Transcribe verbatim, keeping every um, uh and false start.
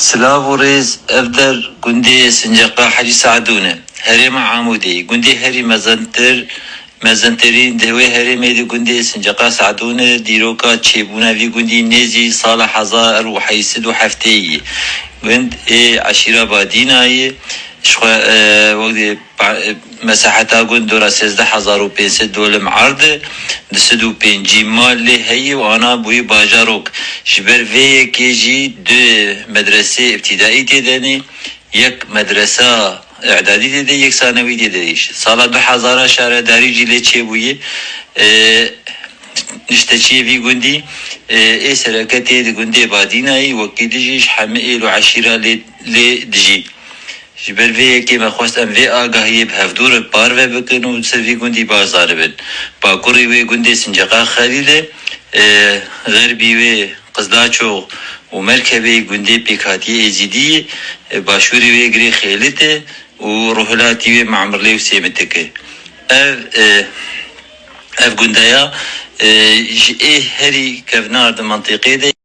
Silav û rêz, ev der gundê Sinceqa Hecî Se'dûn e. Herêma Amûdê, gundê herî mezintir, mezintirîn di wê herêmê de gundê Sinceqa Se'dûn e. Dîroka çêbûna vî gundî nêzî sala hezar û heyt sed û heftê ye. Gund ê eşîra Badîna ye. Ji xwe, e, wek dê pa-, e, mesaheta gund dora sêzdeh hezar û pênc sed dolim erd e, du sed û pêncî mal lê heye û ana bûyî bajarok. Ji ber vê yekê jî du medresê îbtîdaî tê de ne, yek medresa îdadî tê de, yek sanewî tê de jî. Sala du hezar şaredarî jî lê çêbûye. E, nişteçiyê vî gundî, e, ê sereke tê di gundê Badînayî, wekî dijî ji hemî êl û eşîra lê, lê dijî. Ji ber vê yekê me xwest em vê agahiyê bi hevdû re parve bikin û ser vî gundî baş zanibin. Bakurî wê gundê Sinceqa Xelîl e, e, xerbî wê Qizlaçox û Merkebê gundê pêkhatiyê Êzîdî ye, e, başûrê wê girê Xêlit e û rohilatî wê Mamirlê û Sêmitik e. Ev, e, ev gundeya, e, ji ê herî kevnar di mentiqê de